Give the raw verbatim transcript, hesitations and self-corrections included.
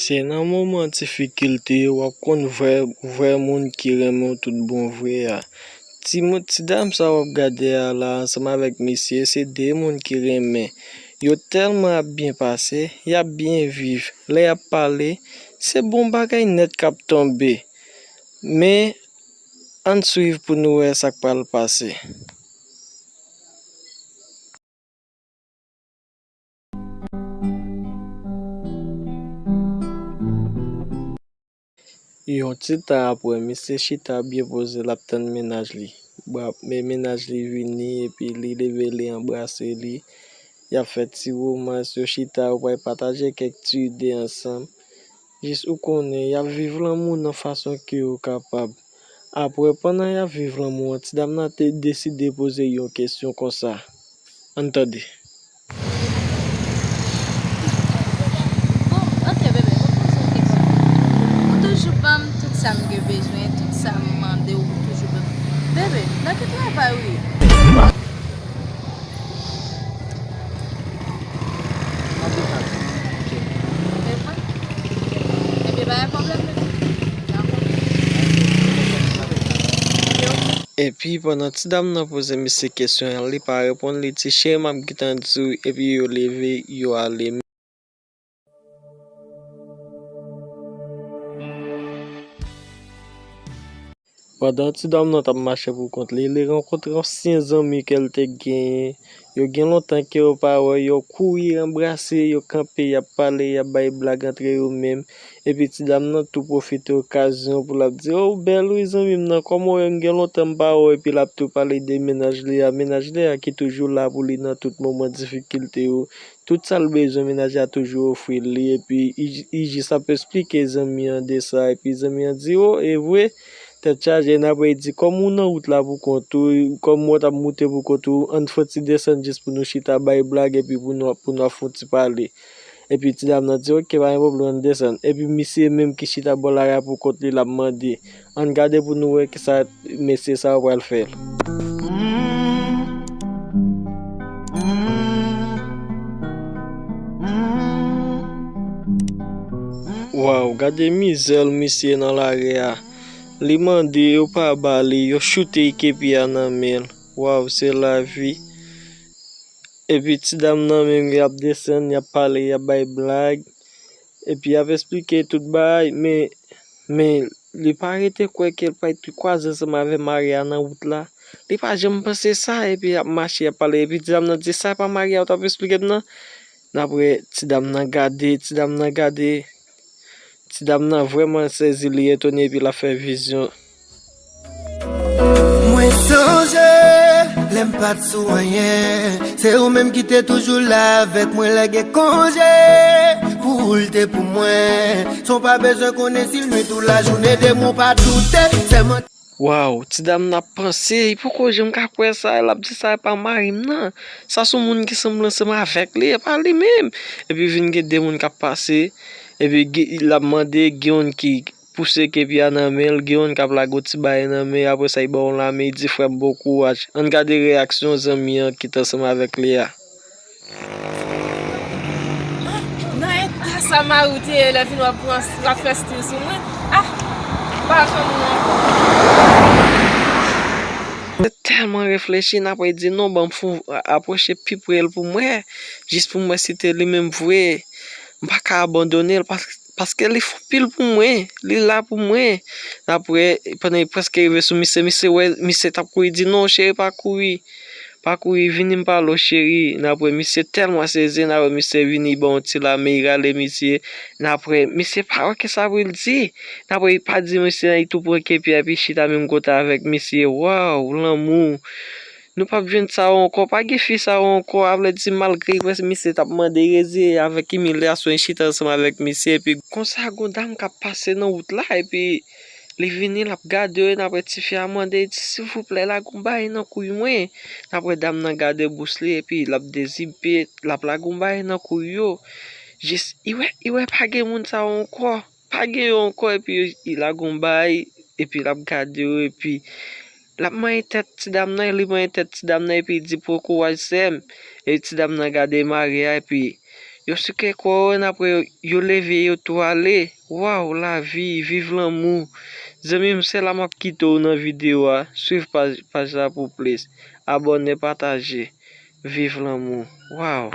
Se nan moman difikilte w ap konn vrè, vrè moun ki renmen w tout bon vre a. Ti moun, ti dam sa w ap gade a la, ansanm avèk misye, se de moun ki renmen. Yo tèlman ap byen pase, y ap byen viv. Lè y ap pale, se bon bagay nèt k ap tonbe. Men, ann swiv pou nou wè sa k pral pase. Yon ti tan apre, misye chita byen poze, l ap tann mennaj li. Bra-, men mennaj li vini, epi li leve, li anbrase li. Y ap fè ti womans, yo chita, yo pral pataje kèk ti ide ansanm. Jis ou konnen, y ap viv lanmou nan fason ke yo kapab. Apre, pandan y ap viv lanmou an, ti dam nan te deside poze yon kesyon konsa. Ann tande. Bon, ok, bebe, mwen poze w kesyon. Ou toujou ban m tout sa m gen bezwen, tout sa m mande w, ou toujou ban m. Bebe, nan ki travay ou ye? Mwen te ka di, ok. Se vre? Ebyen, pa gen pwoblèm, bebe. Dakò. Ebyen, ok. Epi, pandan ti dam nan poze misye kesyon an, li pa reponn, li di, "Cheri, m ap gentan di w," epi yo leve, yo ale. Pandan ti dam nan t ap mache pou kont li, li rankontre ansyen zanmi ke l te genyen. Yo gen lontan ke yo pa wè, yo kouri anbrase, yo kanpe, y ap pale, y ap bay blag antre yo menm. Epi ti dam nan tou pwofite okazyon pou l ap di, "O, bèl wi zanmi m nan, kòman w ye? M gen lontan m pa wè w." Epi l ap tou pale de mennaj li a, mennaj li a ki toujou la pou li nan tout moman difikilte yo. Tout sa l bezwen, mennaj la toujou ofri l li, epi li, li jis ap esplike zanmi an de sa, epi zanmi an di, "O, e vre?" Tèt chaje, n apre li di, "Kòm ou nan wout la pou kont ou, kòm mwen t ap moute pou kont ou, ann fè ti desann jis pou nou chita bay blag, epi pou nou, pou nou ap fè yon ti pale." Epi ti dam nan di, "Ok, pa gen pwoblèm, ann desann." Epi misye menm ki chita bò lari a pou kont li, l ap mande, ann gade pou nou wè kisa mesye sa yo pral fè l. Waw, gade mizè l misye nan lari a. Li mande, yo pa ba li, yo choute kepi a nan men l. Waw, se lavi. Epi ti dam nan menm, y ap desann, y ap pale, y ap bay blag. Epi y ap esplike tout bagay, men, men li pa rete kwè ke l pral kwaze ansanm avè Maria nan wout la. Li pa janm panse sa, epi y ap mache, y ap pale. Epi ti dam nan di, "Sa e pa Maria ou t ap esplike m nan?" N apre, ti dam nan gade, ti dam nan gade. Ti dam nan vrèman sezi, li etone, epi l ap fè vizyon. Mwen sonje lè m pa t sou anyen. Se ou menm ki te toujou la avèk mwen lè gen konje. Pou ou l te pou mwen. San w pa bezwen konnen si l nwit ou lajounen, de mwen w pa doute. Sèlman. Waw, ti dam nan ap panse, li poko janm ka kwè sa, l ap di sa e pa mari m nan. Sa se yon moun ki sanble ansanm avèk li, e pa li menm. Epi vin gen de moun k ap pase, epi gen, l ap mande, gen youn ki pouse kepi a nan men l, gen youn k ap lage yon ti bagay nan men, apre sa, li ba w lanmen, li di, "Frè m, bon kouraj." Ann gade reyaksyon zanmi an ki t ansanm avèk li a. Nan eta sa mari w te ye lè fin w ap pran, w ap fè stil sou mwen. Ah, m pa janm wè ankò. Mwen tèlman reflechi, n apre di non, ban m fon apwoche pi pre l pou m wè, jis pou m wè si te li menm vre. M pa ka abandone l, pas-, paske li fè anpil pou mwen, li la pou mwen. N apre, pandan li prèske rive sou misye, misye wè, misye t ap kouri, di, "Non, cheri, pa kouri. Pa kouri, vini m pale w, cheri." N apre, misye tèlman sezi, n apre, misye vini, li ba yon ti lame, li rale misye. N apre, misye pa wè kisa pou l di. N apre, li pa di misye, li tou pran kepi a, epi chita menm kote avèk misye. Waw, lanmou! Nou p ap jwenn sa yo ankò, pa gen fi sa yo ankò, a vle di malgre prèske misye t ap mande reziye avèk imilyasyon, li chita ansanm avèk misye, epi konsa gon dam k ap pase nan wout la, epi li vini, l ap gade yo, n apre tifi a mande, li di, "Silvouplè, lage yon bagay nan kouy mwen." N apre dam nan gade bous li, epi l ap dezipe, l ap lage yon bagay nan kouy yo. Jis, li wè, li wè pa gen moun sa yo ankò. Pa gen yo ankò, epi yo, li lage yon bagay, epi l ap gade yo, epi l ap manyen tèt ti dam nan, li manyen tèt ti dam nan, epi li di, "Pran kouraj, sè m." Epi ti dam nan gade mari a, epi Yo sike kò yo, n apre yo, yo leve, yo tou ale. Waw, lavi, viv lanmou. Zanmi m, se la m ap kite w nan videyo a. Swiv paj, paj la pou plis. Abòne, pataje. Viv lanmou. Waw.